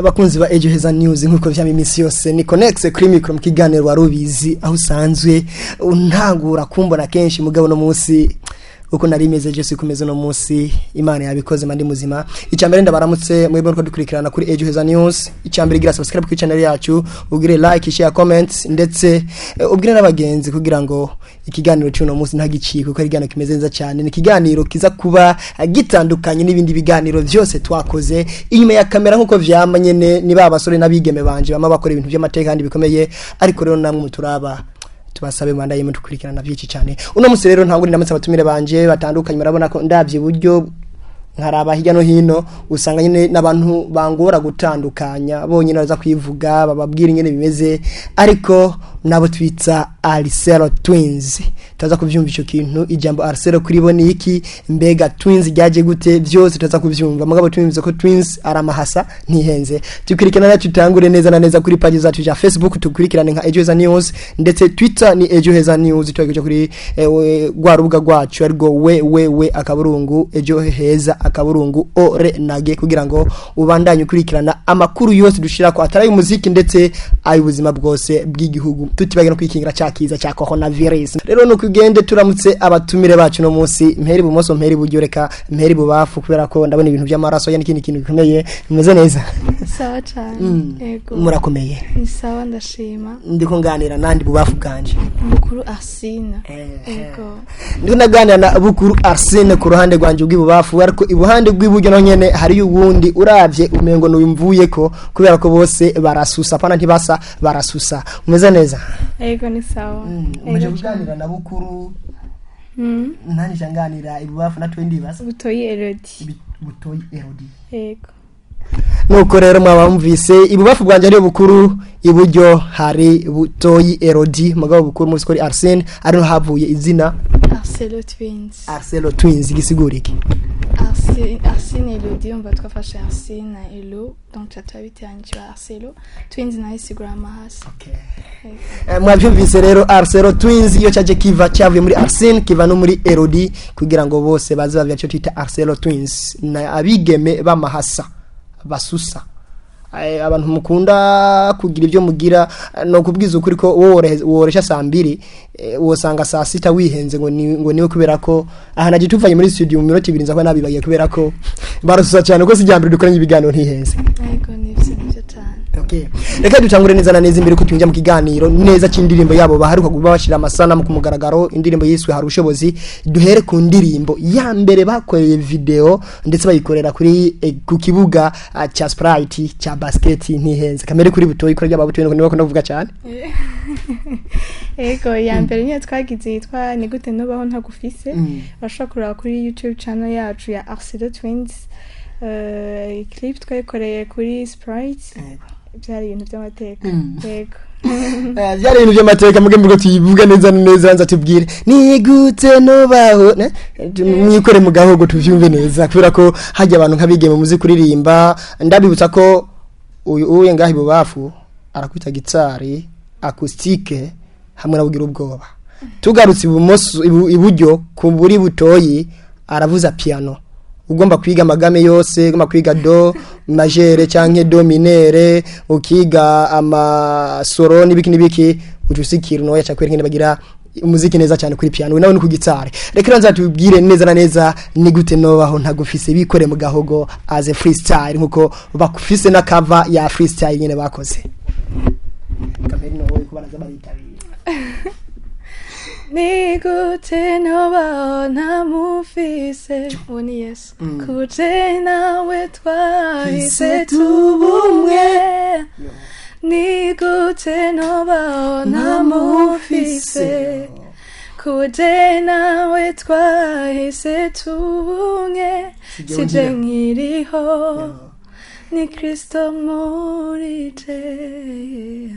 Abakunzi ba Ejo Heza News, nkuko vyama imisi yose, ni Connex kuri micro mu kiganiro Warubizi, aho usanzwe untangura kumbona kenshi. Mugabo no munsi uko nari meze je sikomeze no munsi, Imana yabikoze mandi muzima. Icambere, ndabaramutse mwebwe ko dukurikirana kuri Ejo Heza News. Icambere, gira subscribe kuri channel yacu, ugire like, share, comment, ndetse ubwire n'abagenzi kugira ngo ikiganiro cy'uno munsi ntagicike, kuko ari ikiganiro kimeze neza cyane. Ni ikiganiro kiza kuba gitandukanye n'ibindi biganiro byose twakoze. Inyuma ya kamera, nkuko vyama nyene, ni ba basore n'abigeme banje bama bakora ibintu by'amateka kandi bikomeye. Ariko rero namwe muturaba, tubasabe mwandaye mudukurikirana byinshi cyane. Uno munsi rero ntabwo ndamutse abatumire banje batandukanye. Murabona ko ndavye iburyo nkaraba hirya no hino, usanga nyine n'abantu bangora gutandukanya bonyine, baza kwivuga bababwira ingene bimeze. Ariko nabo twitsa Arcelo Twins, tuza kuvyumva ico kintu. Ijambo Arcelo kuri bo ni iki? Mbega Twins ryaje gute? Byose tuza kuvyumva. Mugabo twumvise ko Twins ari amahasa, ntihenze. Tukurikirana nacu, tutangure neza na neza kuri page zacu ya Facebook, tukurikirane nka Ejo Heza News, ndetse Twitter ni Ejo Heza News. Twageje kuri rwa rubuga rwacu ariko www.ejoheza.org, kugira ngo ubandanye ukurikirana amakuru yose dushira ko atari umuziki, ndetse ay'ubuzima bwose bw'igihugu, tutibagiye no kwikingira cya kiza cya coronavirus. Rero nuko ugende turamutse abatumire bacu no munsi. Mperi bumoso, mperi buryo, reka mperi bubafu, kubera ko ndabona ibintu by'amaraso ya n'ikindi kintu gikomeye. Bimeze neza? Sawa cyane, yego. Murakomeye? Ni sawa, ndashima. Ndiko nganira nandi bubafu bwanje? Bukuru Arsine, yego. Ndiko ndaganira na Bukuru Arsene ku ruhande rwanje rw'ibubafu, ariko ibuhande rw'iburyo naho nyene hari uwundi uravye umengo nuyumvuye ko, kubera ko bose barasusa pana, ntibasa, barasusa. Umeze neza? Yego, ni sawa. Umaze Yego. kuganira na Bukuru, nani nganira ibubafu na twendi basa? Butoyi Elodie. Butoyi Elodie. Yego. Nuko rero mwabamvise, ibubafu bwanje ari Bukuru, iburyo hari Butoyi Elodie. Mugabo Bukuru muzi ko ari Arsene, ari no havuye izina Arcelo Twins. Arcelo Twins gisigura iki? Arsene Elodie, umva twafashe Arsene na Elo, donc turabiteranya kiba Arcelo Twins, nayo isigura amahasa. Yego. Mwabyumvise rero, Arcelo Twins iyo cyaje kiva cyavuye muri Arsene, kiva no muri Elodie, kugira ngo bose baze bavya cyo twita Arcelo Twins, na abigeme b'amahasa basusa. Abantu mukunda kugira ibyo mugira, no kubwiza ukuri ko woresha saa 2, wosanga saa 6 wihenze ngo niwe, kubera ko aha naje tuvanye muri studio mu minota 2 nza kuba nabibagiye, kubera ko barasusa cyane, ko si mbere dukoranye ibiganiro, ntihenze. Yego, nivyo cyane. Okay. Reka dutangure neza na neza imbere ko twinjira mu kiganiro neza cy'indirimbo yabo baharuka kuba bashira amasanamu ku mugaragaro, indirimbo yiswe Hari Ubushobozi. Duhere ku ndirimbo ya mbere bakoreye video, ndetse bayikorera kuri ku kibuga cya Sprite cya basket, ntihenze. Kamere kuri Butoyi, kuri byaba Butoyi niba bakunda kuvuga cyane. Yego, iya mbere niyo twagize yitwa Ni gute nubaho ntagufise. Bashobora kureba kuri YouTube channel yacu ya Arcelo Twins. Clip twayikoreye kuri Sprite, byari ibintu by'amateka, yego. Byari ibintu by'amateka. Muge mvugo tuyivuga neza neza, nza tubwire ni gute nubaho ne? Mwikore mu gahogo tuvyumve neza, kubera ko hajya abantu nk'abigeme muzi kuririmba. Ndabibutsa ko uyu uye ngaho ibubafu arakwita gitari acoustique hamwe na bugira ubwoba. Tugarutse ibumoso, iburyo ku buri Butoyi aravuza piano. Ugomba kwiga ama gamme yose, ugomba kwiga do majeure canke do mineure, ukiga amasoro n'ibiki n'ibiki, uca usikira unoya cakwereka ingene bagira umuziki neza cyane kuri piano, nawe ni ku gitari. Reka nza tubwire neza na neza ni gute nobaho ntagufise, bikore mu gahogo as a freestyle, nkuko bakufise na cover ya freestyle nyene bakoze. Kameri no wowe kubaraza baritabira. Ni gute nobaho ntamufise? Uwo ni Yesu. Kuje nawe twahise tubumwe. Ni gute nobaho ntamufise? Kuje nawe twahise tubumwe. Sije nkiriho, ni Kristo muri je.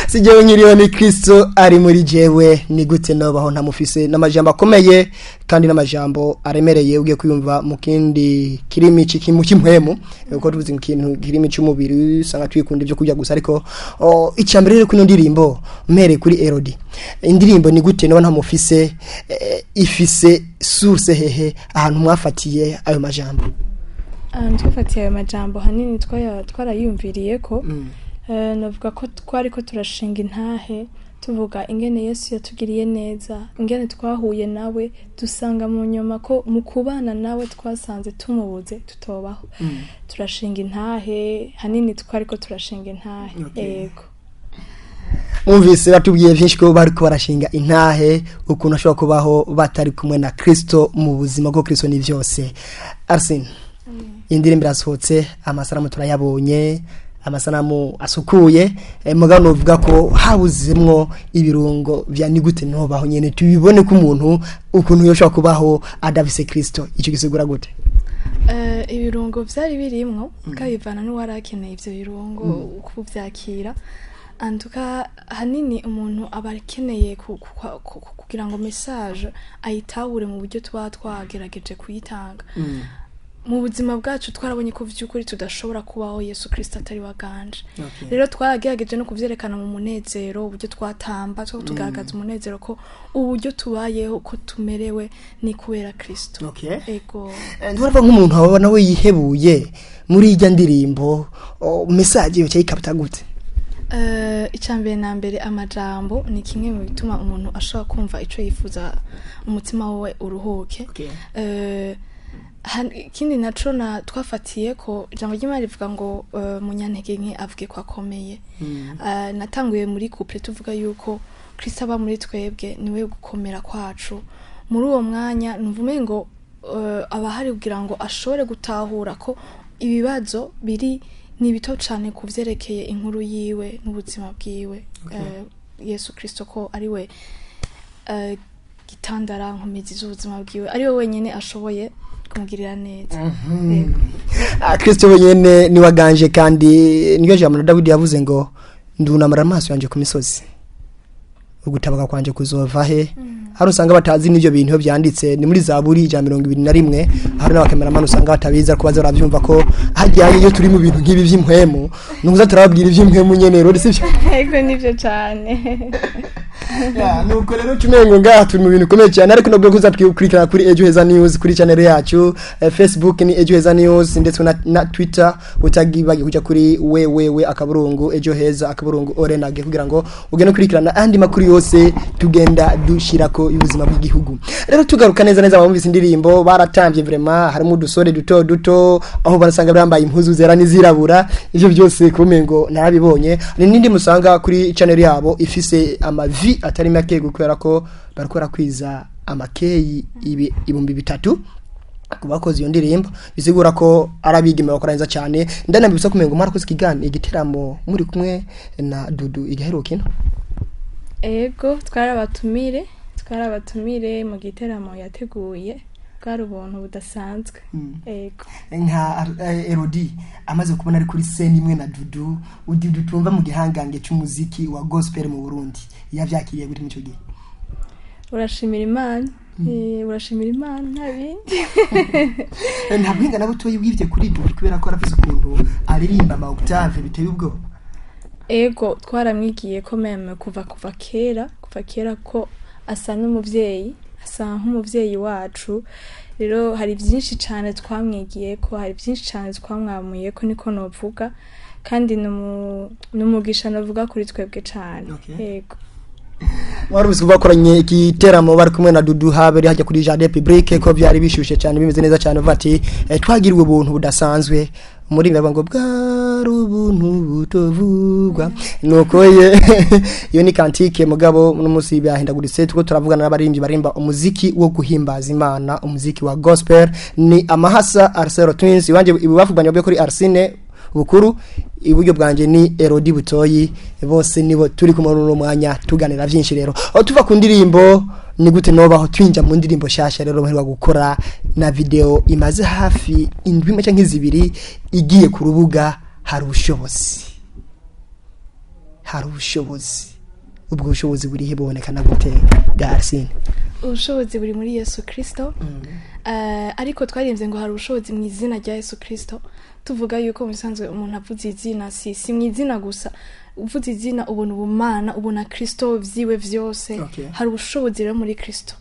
Si jewe nkiriho, ni Kristo ari muri jewe. Ni gute nobaho ntamufise? N'amajambo akomeye kandi n'amajambo aremereye, ugiye kwiyumva mu kindi kirimi mu cy'impwemu, uko tuvuze ikintu kirimi cy'umubiri usanga twikunda ibyo kurya gusa. Ariko icya mbere rero kino ndirimbo, mpere kuri Elodie, indirimbo Ni gute noba ntamufise, ifise source hehe, ahantu mwafatiye ayo majambo? Twafatiye ayo majambo hanini twarayumviriye ko navuga ko twari ko turashinga intahe, tuvuga ingene Yesu yatugiriye neza, ingene twahuye nawe, dusanga mu nyuma ko mu kubana nawe twasanze tumubuze tutobaho. Turashinga intahe hanini, twari ko turashinga intahe. Yego. Mwumvise batubwiye byinshi ko bariko barashinga intahe ukuntu ashobora kubaho batari kumwe na Kristo mu buzima bwo Kristo ni byose. Arsene, indirimbo irasohotse, amasanamu turayabonye, amasanamu asukuye, mugabo novuga ko habuzemwo ibirungo vya ni gute nobaho nyene, tubibone ko umuntu ukuntu yoshobora kubaho adafise Kristo. Ico gisigura gute? Ibirungo vyari birimwo, kabivana n'uwari akeneye ivyo birungo kuvyakira. Antuka hanini umuntu aba akeneye kugira ngo message ayitahure mu buryo tuba twagerageje kuyitanga. Mu buzima bwacu twarabonye ko vy'ukuri tudashobora kubaho Yesu Kristo atari waganje. Rero twaragerageje no kuvyerekana mu munezero, uburyo twatamba two tugaragaza umunezero ko uburyo tubayeho, ko tumerewe, ni kubera Kristo. Ego. Ndumva nk'umuntu aba nawe yihebuye muri irya ndirimbo, message yo cyayikapta gute? Icya mbere na mbere, amajambo ni kimwe mu bituma umuntu ashobora kumva ico yifuza, umutima we uruhuke. Ikindi naco na twafatiye ko ijambo ry'Imana rivuga ngo munyantege nke avuge ko akomeye. Natanguye muri couple tuvuga yuko Kristo aba muri twebwe, niwe gukomera kwacu. Muri uwo mwanya numva umengo aba hari kugira ngo ashobore gutahura ko ibibazo biri ni bito cane ku vyerekeye inkuru yiwe n'ubuzima bwiwe. Yesu Kristo ko ari we gitandara, nkomezi z'ubuzima bwiwe, ari we wenyene ashoboye kumugirira neza. Yego. Kristo wenyene ni waganje, kandi niyo jambo na Dawidi yavuze ngo ndunamara amaso yanje ku misozi, ugutabaka kwanje kuzova he? Hari usanga batazi n'ivyo bintu iyo byanditse ni muri Zaburi ija 21. Hari n'abakameramani usanga batabizi, ariko baza baravyumva ko hajyanye iyo turi mu bintu nk'ibi vy'impwemu, nukuza turababwira ivy'impwemu nyene rero, sivyo? Yego, nivyo cane. Ya, nuko rero tumengo ngaha turi mu bintu bikomeye cyane, ariko nubwo kuza twikurikirana kuri Ejo Heza News kuri channel yacu, Facebook ni Ejo Heza News, ndetse na Twitter, utagibagiye kujya kuri www.ejoheza.orenage kugira ngo ugende kurikirana andi makuru yose tugenda dushirako y'ubuzima bw'igihugu. Rero tugaruka neza neza, bamvise indirimbo baratambye vraiment, harimo udusore duto duto aho barasanga bambaye impuzu zera n'izirabura, ivyo byose kumengo narabibonye. Ni nindi musanga kuri channel yabo ifise amavi atari make, kubera ko bariko barakwiza amakeyi ibi 3000 ku bakoze iyo ndirimbo, bisigura ko ari abigeme bakora neza cyane. Ndanabibutsa kumengo mwarakoze ikigani igiteramo muri kumwe na Dudu igaheruka ino. Ego, twarabatumire mu giteramo yateguye, bwari ubuntu budasanzwe. Ego. Nka Elodie amaze kubona ari kuri scene imwe na Dudu, Dudu tumva mu gihangange c'umuziki wa gospel mu Burundi, yavyakiriye gute mico gihe? Urashimira Imana. Urashimira Imana, nta bindi. Nta buhinga na butoyi bwivye kuri Dudu, kubera ko arafise ukuntu aririmba ama octave biteye ubwoba. Ego, twaramwigiye ko meme kuva kera ko asa n'umuvyeyi, asa nk'umuvyeyi wacu. Rero hari byinshi cyane twamwigiye ko, hari byinshi cyane twamwamuye ko, niko novuga, kandi n'umugisha novuga kuri twebwe cyane. Yego. Warubise bakoranye igiteramo bari kumwe na Dudu, haberi hajya kuri Jardin Public, ko byari bishushe cyane, bimeze neza cyane, uvuga ati twagiriwe ubuntu budasanzwe muri ngo bwari ubuntu butovugwa. Nuko ye iyo ni cantique, mugabo n'umunsi byahindaguritse. Tuko turavugana n'abaririmbyi barimba umuziki wo guhimbaza Imana, umuziki wa gospel, ni Amahasa Arcelo Twins. Iwanje ibubafu bwanje bwo kuri Arsine Bukuru, iburyo bwanje ni Elodie Butoyi, bose nibo turi kumwe muri uno mwanya tuganira byinshi. Rero aho tuva ku ndirimbo ni gute nobaho, twinja mu ndirimbo shasha rero muheruka gukora na video imaze hafi indwi imwe canke zibiri igiye ku rubuga, hari ubushobozi. Hari ubushobozi, ubwo bushobozi burihe, bubonekana gute bwa Arsene? Ubushobozi buri muri Yesu Kristo. Ariko twaririmbye ngo hari ubushobozi mu izina rya Yesu Kristo, tuvuga yuko mu bisanzwe umuntu avuze izina, si mu izina gusa, uvuze izina ubona ubumana, ubona Kristo vyiwe vyose. Hari ubushobozi rero muri Kristo.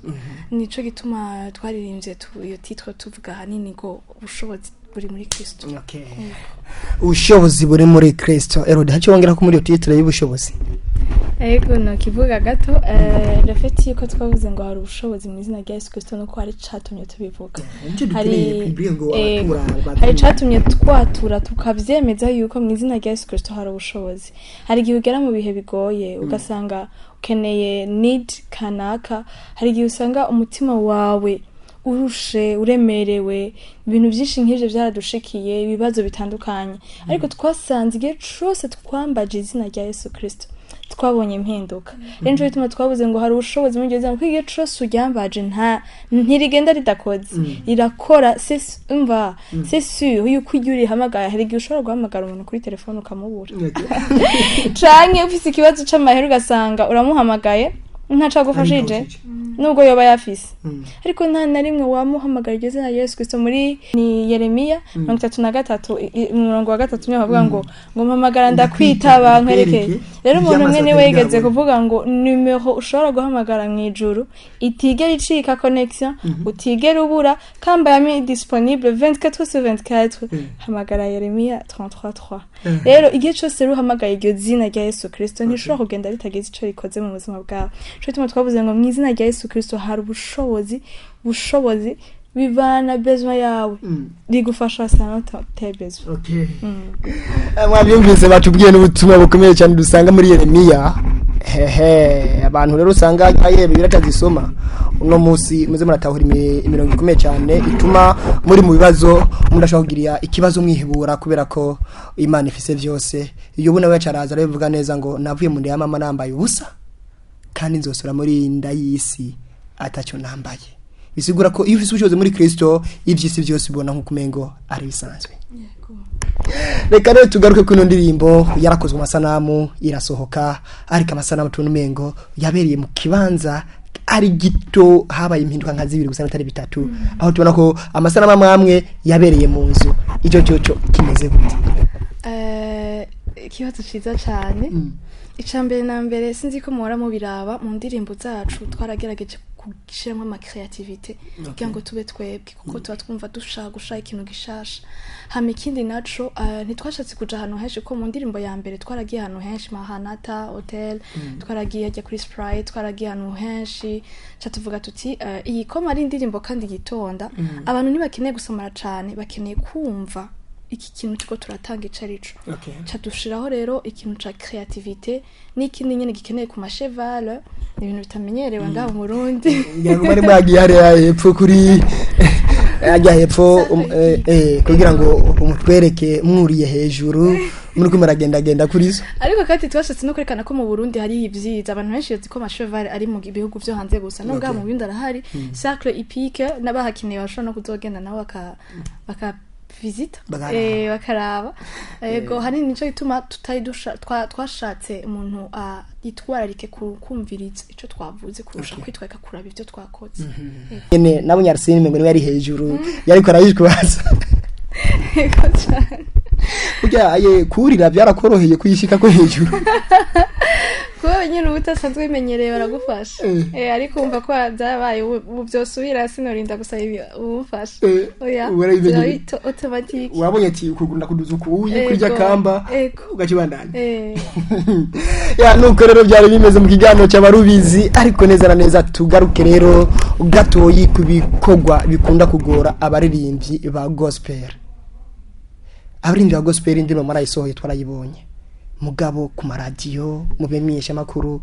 Nico gituma twaririmbye iyo titre tuvuga ahanini ngo ubushobozi. buri muri Kristo. Okay. Ubushobozi buri muri Kristo. Erode, haco wongera ko muri iyo titre y'ubushobozi? Ego, nokivuga gato. Le fait yuko twavuze ngo hari ubushobozi mu izina rya Yesu Kristo, nuko hari icatumye tubivuga. Nicyo dukeneye kubwira ngo abatura. Hari icatumye twatura tukavyemeza yuko mu izina rya Yesu Kristo hari ubushobozi. Hari igihe ugera mu bihe bigoye, ugasanga ukeneye need kanaka. Hari igihe usanga umutima wawe urushe, uremerewe, ibintu byinshi nk'ivyo byaradushikiye, ibibazo bitandukanye, ariko twasanze igihe cose twambaje izina rya Yesu Kristo twabonye impinduka. Rero nico gituma twabuze ngo hari ubushobozi muri iryo zina, kuko igihe cose uryambaje ntirigenda ridakoze, rirakora. Umva, c'est sûr yuko iyo urihamagaye, hari igihe ushobora guhamagara umuntu kuri telefone ukamubura, canke ufise ikibazo c'amahera ugasanga uramuhamagaye ntaco agufashije nubwo yoba yafise, ariko nta na rimwe wamuhamagara iryo zina rya Yesu Kristo. Muri ni Yeremiya 33, umurongo wa 3, niho bavuga ngo mpamagara ndakwitaba, nkwereke. Rero umuntu umwe niwe yigeze kuvuga ngo numero ushobora guhamagara mu ijuru itigera icika connection, utigera ubura, kamba yami disponible 24 sur 24, hamagara Yeremiya 33:3. Rero igihe cyose rero uhamagaye iryo zina rya Yesu Kristo, ntishobora kugenda ritagize ico rikoze mu buzima bwawe. Nico gituma twavuze ngo mu izina rya Yesu Kristo hari ubushobozi. Bushobozi bivana besoin yawe, rigufasha selon tes besoins. Okay. Mwabyumvise, batubwiye n'ubutumwa bukomeye cyane dusanga muri Yeremiya. Hehe, abantu rero usanga aye Bibiliya atazisoma, uno munsi muze muratahura imirongo ikomeye cyane ituma muri mu bibazo umuntu ashobora kugira ikibazo mwihebura, kubera ko Imana ifise byose. Iyo ubona we acaraza arabivuga neza ngo navuye mu nda ya mama nambaye ubusa, kandi nzosora muri iyi nda y'isi atacyo nambaye. Bisigura ko iyo ufise ubushobozi muri Kristo, iby'isi byose ubona nk'uko umengo ari bisanzwe. Reka rero tugaruke kuri ino ndirimbo. Yarakozwe amasanamu, irasohoka, ariko amasanamu tubona umengo yabereye mu kibanza ari gito, habaye impinduka nka zibiri gusa, atari bitatu, aho tubona ko amasanamu amwe amwe yabereye mu nzu. Icyo cyo kimeze gute? Ikibazo ciza cyane. Icya mbere na mbere, sinzi ko muhora mubiraba mu ndirimbo zacu, twaragerageje gushyiramo ama créativité kugira ngo tube twebwe, kuko tuba twumva dushaka gushaka ikintu gishasha. Hama ikindi naco, ntitwashatse kuja ahantu henshi, kuko mu ndirimbo ya mbere twaragiye ahantu henshi, Mahanata Hotel, twaragiye hajya kuri Sprite, twaragiye ahantu henshi. Ca tuvuga tuti iyi koma ari indirimbo kandi yitonda, abantu ntibakeneye gusomara cane, bakeneye kumva iki kintu turiko turatanga ico arico. Ca dushiraho rero ikintu ca créativité n'ikindi nyene gikeneye ku macheval, ni ibintu bitamenyerewe ngaho mu Burundi. Ngira ngo bari mwagiye hariya hepfo, kuri hajya hepfo, kugira ngo umutwereke mwuriye hejuru muri ko muragendagenda kuri zo. Ariko kandi twashatse no kwerekana ko mu Burundi hari ibyiza. Abantu benshi bazi ko amacheval ari mu bihugu vyo hanze gusa, no ngaha mu Burundi arahari. Cercle hippique n'abahakeneye bashobora no kuzogenda nabo baka visita. Bakaraba. Bakaraba. Yego, hanini nico gituma tutari twashatse umuntu yitwararike kumviriza ico twavuze kurusha kwitwararika kuraba ivyo twakoze. Yego. Nyene nabo Nyarsine ngo niwe yari hejuru yariko arayishwaza. Yego cane. Burya aye kurira byarakoroheye kuyishika ko hejuru? Kuba nyine uba utasanzwe bimenyereye, baragufasha. Ariko wumva ko byabaye ubu byosubira, sinorinda gusaba ubufasha. Oya. Ubu warabimenyereye. Byaba automatique. Wabonye ati ukugunda kuduza ukuye kurya kamba ugakibandanya. Ya, nuko rero byari bimeze mu kiganiro cy'abarubizi. Ariko neza na neza tugaruke rero gatoyi ku bikorwa bikunda kugora abaririmbyi ba gospel. Abaririmbyi ba gospel, indirimbo marayisohoye, twarayibonye, mugabo ku maradiyo, mu bimenyeshamakuru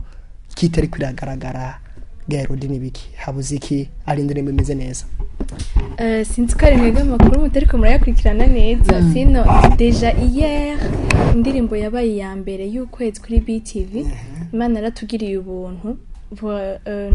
kitari kwiragaragara. Gaherodi, n'ibiki habuze iki ari indirimbo imeze neza? Sinzi ko ari mwebwe amakuru mutariko murayakurikirana neza. Sino déjà hier indirimbo yabaye iya mbere y'ukwezi kuri BTV. Imana yaratugiriye ubuntu.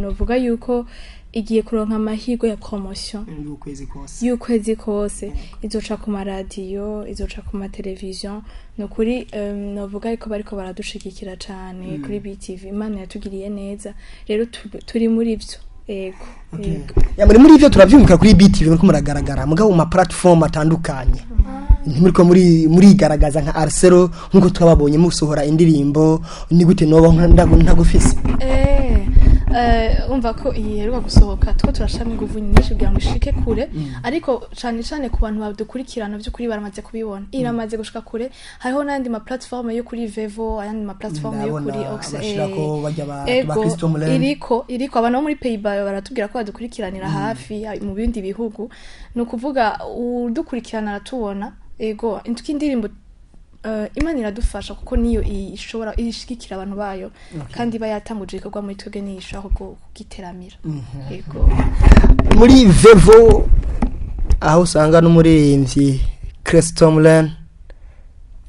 Novuga yuko igiye kuronka amahirwe ya promotion y'ukwezi kose. Y'ukwezi kose izoca ku maradiyo, izoca ku mateleviziyo. Ni ukuri, novuga yuko bariko baradushigikira cane kuri BTV. Imana yatugiriye neza rero, turi muri vyo. Ego, ego. Ya, muri ivyo turavyumvika kuri BTV muriko muragaragara, mugabo mu ma platform atandukanye ntimuriko muri murigaragaza nka Arcelo nkuko twababonye musohora indirimbo Ni gute noba ntagufise. Umva ko iyi iheruka gusohoka, two turashiramo inguvu nyinshi kugira ngo ishike kure, ariko cane cane ku bantu badukurikirana, by'ukuri baramaze kubibona, iramaze gushika kure. Hariho n'ayandi ma platform yo kuri Vevo, ayandi ma platform yo kuri Ndabona Ox bashirako bajya ba ego ba Christo Mulen. Iriko abantu bo muri Pays-Bas baratubwira ko badukurikiranira hafi mu bindi bihugu. Ni ukuvuga udukurikirana aratubona. Ego, intuko indirimbo Imana iradufasha kuko niyo ishobora ishigikira abantu bayo, kandi iba yatanguje igikorwa muri twebwe, niyo ishobora kugiteramira. Ego. Muri Vevo, aho usanga n'umuririmbyi Christo Mulen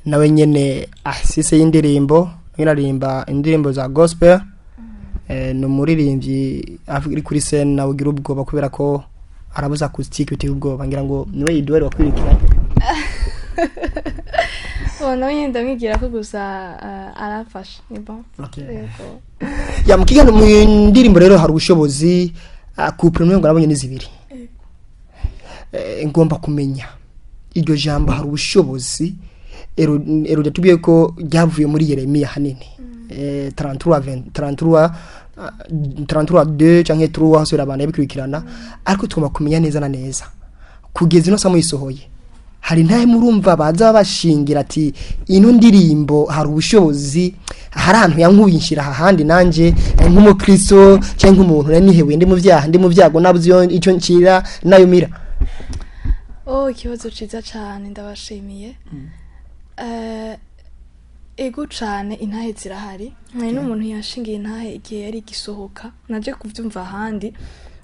nawe nyene asise y'indirimbo, nyine aririmba indirimbo za gospel. Ni umuririmbyi ari kuri scene nawe ugira ubwoba kubera ko arabuza acoustique biteye ubwoba. Ngira ngo niwe yiduwari wakwirikira. Oh, nawe nyine ndamwigira ko gusa aramfasha, ni bon. Ego. Ya, mu kiganiro, mu ndirimbo rero hari ubushobozi, couple ngo nabonye ni zibiri. Ngomba kumenya iryo jambo hari ubushobozi. Ero tubwiye ko ryavuye muri Yeremiya hanini, 33 20 33, 33 2 canke 3 hose abantu yabikurikirana, ariko tugomba kumenya neza na neza kugeza ino samu yisohoye hari ntahe murumva baza bashingira ati ino ndirimbo hari ubushobozi, hari ahantu yankuye inshira ahandi nanje nk'umukristo cyangwa nk'umuntu nari nihebuye, ndi mu byaha, ndi mu byago, nabuze icyo ncira nayo mira. Oh, ikibazo ciza cane, ndabashimiye. Ego cane, intahe zirahari. Hari n'umuntu yashingiye intahe igihe yari igisohoka, naje kuvyumva ahandi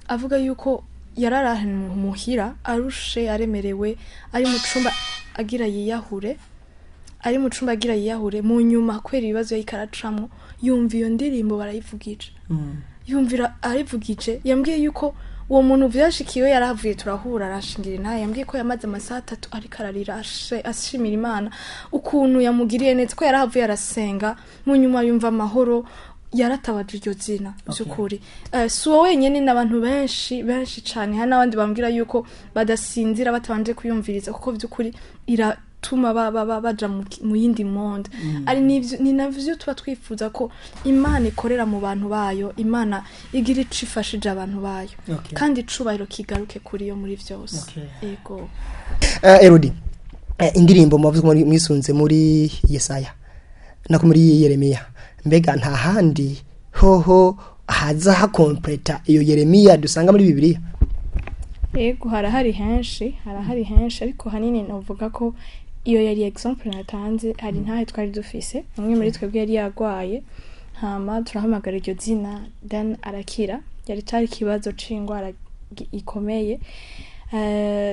avuga yuko yararahe muhira arushe, aremerewe, ari mu cumba agira yiyahure, ari mu cumba agira yiyahure. Mu nyuma, kubera ibibazo yariko aracamwo, yumva iyo ndirimbo barayivugije, yumvira arivugije. Yambwiye yuko uwo muntu vyashikiwe yarahavuye turahura, arashingira intahe. Yambwiye ko yamaze amasaha 3 ariko ararira, ashimira Imana ukuntu yamugiriye neza, ko yarahavuye arasenga, mu nyuma yumva amahoro, yaratabaje iryo zina. By'ukuri si uwo wenyene, n'abantu benshi benshi cane. Hari n'abandi bambwira yuko badasinzira batabanje kuyumviriza, kuko by'ukuri iratuma baja mu yindi monde. Ari nivyo, ni navyo tuba twifuza ko Imana ikorera mu bantu bayo, Imana igira ico ifashije abantu bayo, kandi icubahiro kigaruke kuri yo muri vyose. Ego. Elodie, indirimbo mubavuze ko mwisunze muri Yesaya nako muri Yeremiya, mbega nta handi hoho haza hakompleta iyo Yeremiya dusanga muri Bibiliya? Yego, harahari henshi, harahari henshi, ariko hanini novuga ko iyo yari exemple natanze. Hari ntahe twari dufise, umwe muri twebwe yari yagwaye, hama turahamagara iryo zina, then arakira. Yari cari ikibazo c'ingwara ikomeye.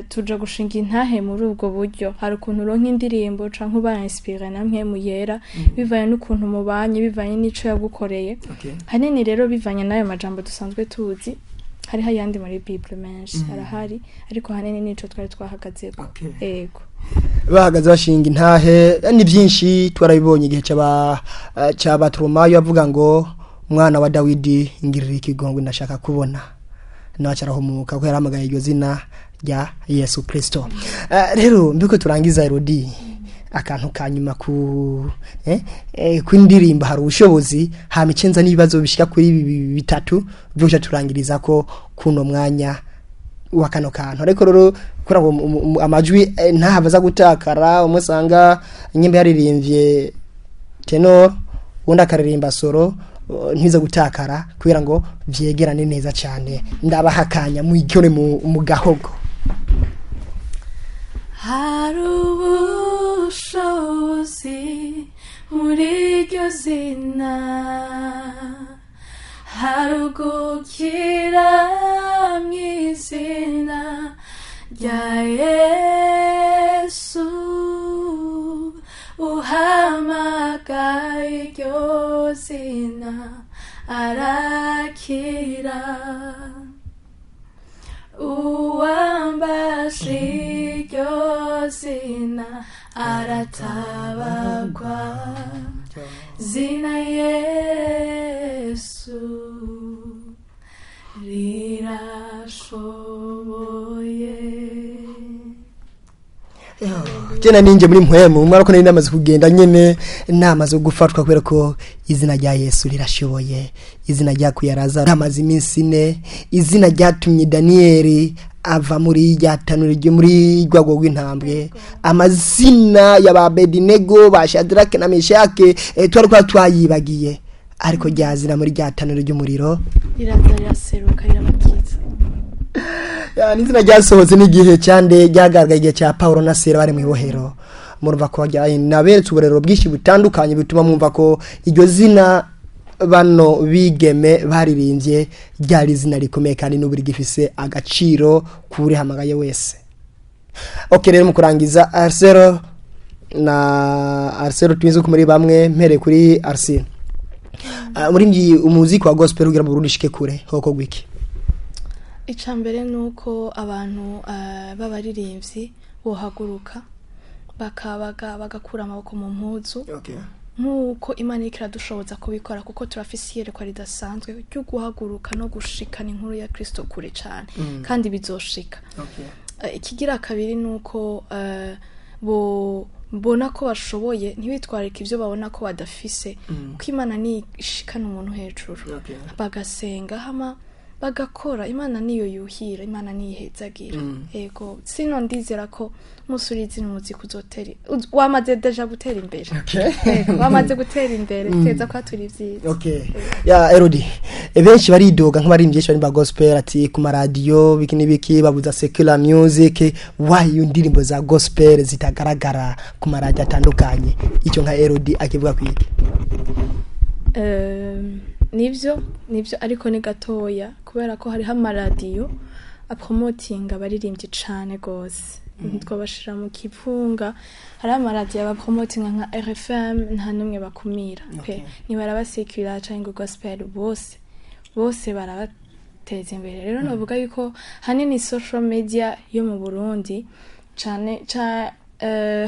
Tuja gushinga intahe muri ubwo buryo. Hari ukuntu uronka indirimbo canke uba inspiré na Mpwemu Yera, bivanye n'ukuntu mubanye, bivanye n'ico yagukoreye. Hanini rero bivanye n'ayo majambo dusanzwe tuzi, hariho ayandi muri Bible menshi arahari, ariko hanini nico twari twahagazeko. Ego. Bahagaze bashinga intahe ni byinshi, twarabibonye igihe cy'aba Trumayo avuga ngo mwana wa Dawidi ngirira ikigongwe ndashaka kubona, nawe acarahumuka kuko yarahamagaye iryo zina rya Yesu Kristo. Rero mbiko turangiza, Elodie, akantu ka nyuma ku kwindirimba hari ubushobozi, hama icenza n'ibibazo bishika kuri bitatu byo turangiriza ko kuno mwanya wa kano kantu. Ariko rero kuri ngo amajwi ntahava aza gutakara, umwe usanga nyimba yaririmbye ténor, undi akaririmba solo, ntize gutakara kubera ngo vyegerane neza cyane. Ndabahakanya mwikore mu gahogo. Hari ubushobozi muri iryo zina, hari ugukira mu izina rya Yesu. Uhamagaye iryo zina arakira, uwambashe iryo zina aratabagwa. Zina Yesu rirashoboye. Jena ninje muri mpwemu mwarako nari namaze kugenda nyene, namaze gufatwa kubera ko izina rya Yesu rirashoboye, izina rya kuyaraza namaze iminsi ine, izina ryatumye Daniyeli ava muri rya tanura ryo muri rwagwo rw'intambwe, amazina ya ba Abedinego, ba Shadrake na Meshake, twari kwa twayibagiye, ariko rya zina muri rya tanura ry'umuriro riraza, riraseruka, rirabakiza. Ya, n'izina ryasohotse n'igihe cyande ryagaragaye igihe cya Paulo na Sila bari mu ibohero. Murumva ko naberetse uburero bwinshi butandukanye bituma mwumva ko iryo zina bano bigeme baririmbye ryari izina rikomeye kandi n'ubu rigifise agaciro kuri hamagaye wese. Okay, rero mu kurangiza, Arcelo na Arcelo Twins, ko muri bamwe mpere kuri Arsene. Muri umuziki wa gospel kugira mu Burundi ishike kure hoko gwiki? Icya mbere ni uko abantu b'abaririmbyi bohaguruka bakabaga bagakura amaboko mu mpuzu nk'uko Imana iriko iradushoboza kubikora, kuko turafise iyerekwa ridasanzwe ryo guhaguruka no gushikana inkuru ya Kristo kure cane, kandi bizoshika. Ikigira kabiri ni uko bo mbona ko bashoboye, ntibitwarike ibyo babona ko badafise, kuko Imana ni ishikana umuntu hejuru. Bagasenga hama bagakora, Imana niyo yuhira, Imana niyo ihezagira. Ego, sino ndizera ko umunsi urizi n'umuziki uzotera wamaze déjà gutera imbere. Ego, wamaze gutera imbere, teza kwatura ivyiza. Okay. Ya Elodie, benshi baridoga nk'abaririmbyi benshi bari gospel ati ku maradiyo biki n'ibiki babuza secular music, why iyo ndirimbo za gospel zitagaragara ku maradiyo atandukanye? Icyo nka Elodie akivuga kwiki? Nivyo, ariko ni gatoya, kubera ko hariho amaradiyo apromotinga abaririmbyi cane gose, ntitwabashira mu kivunga. Hariho amaradiyo abapromotinga nka RFM, nta n'umwe bakumira pe. Ntibaraba secular canke ngo gospel, bose bose barabateza imbere. Rero novuga yuko hanini social media yo mu Burundi cane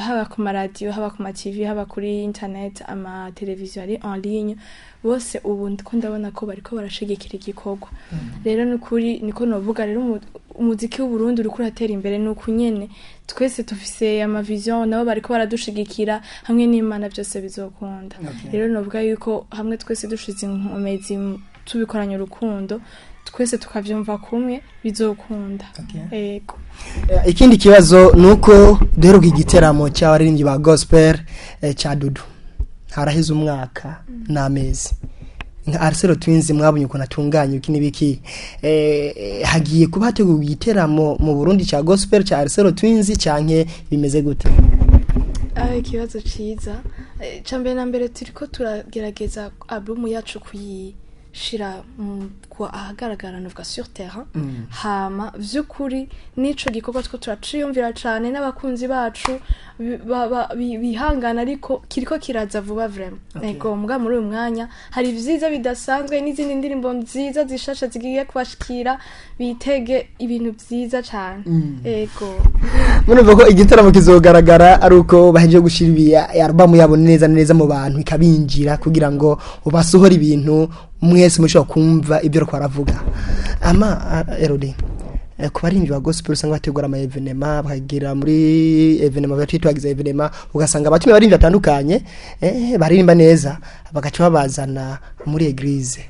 haba ku maradiyo, haba ku ma TV, haba kuri internet, ama televiziyo ari en ligne, bose ubu ndiko ndabona ko bariko barashigikira igikorwa. Rero nukuri niko novuga. Rero umuziki w'Uburundi uriko uratera imbere, nuku nyene twese tufise ama vision, nabo bariko baradushigikira hamwe n'Imana, byose bizokunda. Rero novuga yuko hamwe twese dushize inkomezi, tubikoranye urukundo, twese tukavyumva kumwe, bizokunda. Ego. Ikindi kibazo nuko duheruka igiteramo cy'abaririmbyi ba gospel cya Dudu, haraheze umwaka n'amezi. Nka Arcelo Twins, mwabonye ukuntu atunganya iki n'ibiki, hagiye kuba hateguwe igiteramo mu Burundi cya gospel cya Arcelo Twins canke bimeze gute? Ikibazo ciza. Ca mbere na mbere turiko turagerageza album yacu kuyishira ahagaragara, novuga sur terrain. Hama vy'ukuri n'ico gikorwa two turaciyumvira cane n'abakunzi bacu bihangana, ariko kiriko kiraza vuba vraiment. Ego, muga muri uyu mwanya hari vyiza bidasanzwe n'izindi ndirimbo nziza zishasha zigiye kubashikira, bitege ibintu vyiza cane. Ego. Murumva ko igitaramo kizogaragara ari uko bahejeje gushira album yabo neza neza mu bantu ikabinjira, kugira ngo basohore ibintu mwese mushobora kumva ibyo ariko aravuga. Ama Elodie, ku baririmbyi ba gospel usanga bategura ama événement, bakagira muri événement batitwagiza événement, ugasanga abatumiye abaririmbyi batandukanye, baririmba neza, bagaca babazana muri église.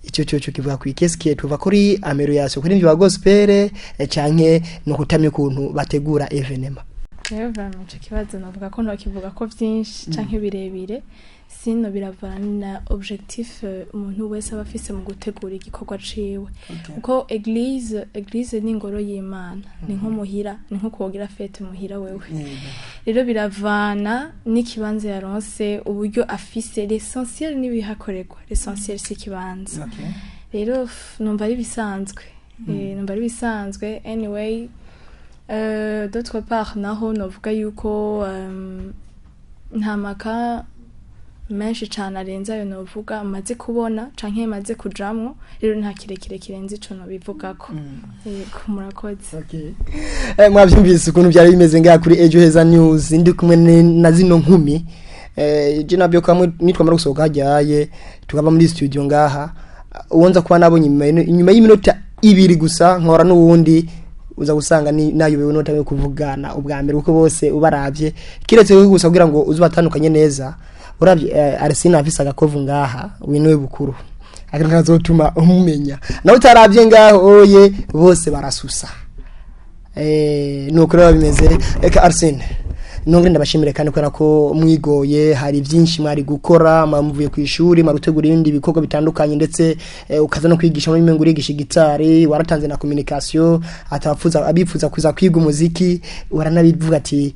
Icyo cyo kivuga ku ikeske tuva kuri amélioration kuri ba gospel, canke no kutamya ukuntu bategura événement? Rero vraiment ico kibazo navuga ko ntokivuga ko vyinshi canke birebire, sino biravana na objectif umuntu wese aba afise mu gutegura igikorwa ciwe, kuko église ni ingoro y'Imana, ni nko muhira, ni nko kugira fête muhira wewe. Rero biravana n'ikibanza yaronse, uburyo afise. L'essentiel n'ibihakorerwa, l'essentiel si ikibanza. Rero numva ari bisanzwe. Numva ari bisanzwe anyway. D'autre part naho novuga yuko nta maka menshi cane arenze ayo novuga maze kubona canke maze kujamwo. Rero nta kirekire kirenze ico nobivugako. Yego, murakoze. Okay. Mwavyumvise ukuntu byari bimeze ngaha kuri Ejo Heza News, ndi kumwe na zino nkumi. Je nabyo kamwe nitwamara gusohoka hajyaye tukava muri studio ngaha, uwonza kuba nabonye inyuma y'iminota 2 gusa nkora n'uwundi. Uza gusanga ni nayobewe notangiye kuvugana ubwa mbere, kuko bose ubaravye, kiretse wewe gusa, kugira ngo uzubatandukanye neza, uravye Arsene afise agakovu ngaha, winuwe bukuru, akantu kazotuma umumenya. Nawe utaravye ngaho oye, bose barasusa. Nuko rero bimeze. Eka Arsene, nongere ndabashimire kandi kubera ko mwigoye. Hari byinshi mwari gukora, muvuye ku ishuri, marutegura ibindi bikorwa bitandukanye, ndetse ukaza no kwigisha muri mengo, urigisha gitari, waratanze na communication, atabafuza abifuza kuza kwiga umuziki, waranabivuga ati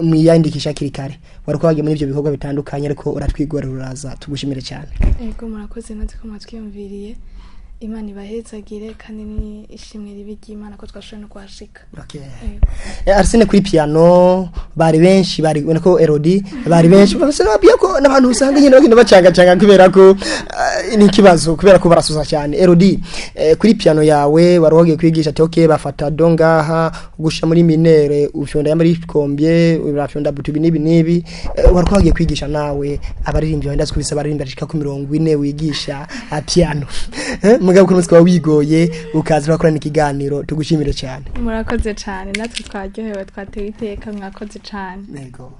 mwiyandikisha hakiri kare. Wari ko wagiye muri ibyo bikorwa bitandukanye, ariko uratwigora uraza, tugushimire cyane. Ego, murakoze natwe ko mwatwiyumviriye. Imana ibahezagire, kandi ni ishimwe ribi ry'Imana ko twashoboye no kuhashika. Okay. Ego. Arsene, kuri piano bari benshi, bari ubona ko Elodie bari benshi, bose babwiye ko n'abantu usanga nyine bagenda bacanga kubera ko ni ikibazo, kubera ko barasusa cyane. Elodie, kuri piano yawe wari wagiye kwigisha ati okay, bafata do ngaha gusha muri mineure, ufyonda ya muri combien, urafyonda butu ibi nibi nibi. Wari wagiye kwigisha nawe abaririmbyi wenda kubisa abaririmbyi bashika ku 40 wigisha piano. Mugabo kuri umunsi wawe wigoye ukaza urakorana ikiganiro, tugushimire cyane. Murakoze cyane, natwe twaryohewe, twatewe iteka, mwakoze cyane. Yego.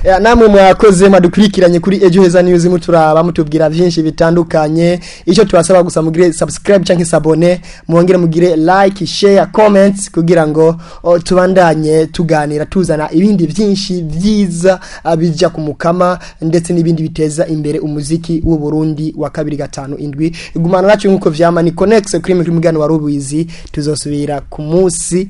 Ya, namwe mwakoze mwadukurikiranye kuri Ejo Heza News, muturaba, mutubwira byinshi bitandukanye. Icyo tubasaba gusa, mugire subscribe canke s'abonner, mwongere mugire like, share, comments, kugira ngo tubandanye tuganira, tuzana ibindi byinshi byiza bijya ku mukama, ndetse n'ibindi biteza imbere umuziki w'u Burundi wa 257. Gumana nacu nkuko vyama, ni Connex kuri mikro mugano wa Rubizi. Tuzosubira ku munsi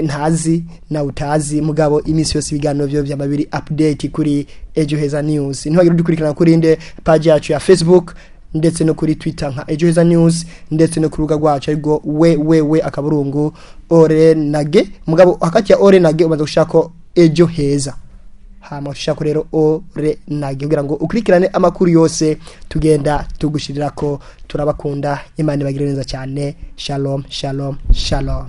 ntazi na utazi, mugabo iminsi yose ibiganiro byo byama biri update kuri Ejo Heza News. Ntibagire udukurikirana kuri inde page yacu ya Facebook, ndetse no kuri Twitter nka Ejo Heza News, ndetse no ku rubuga rwacu ariko www akaburungu orenage. Mugabo hakati ya orenage ubanza gushaka Ejo Heza, hama ushaka rero orenage, kugira ngo ukurikirane amakuru yose tugendaugushirirako. Turabakunda, Imana ibagire neza cyane. Shalom, shalom, shalom.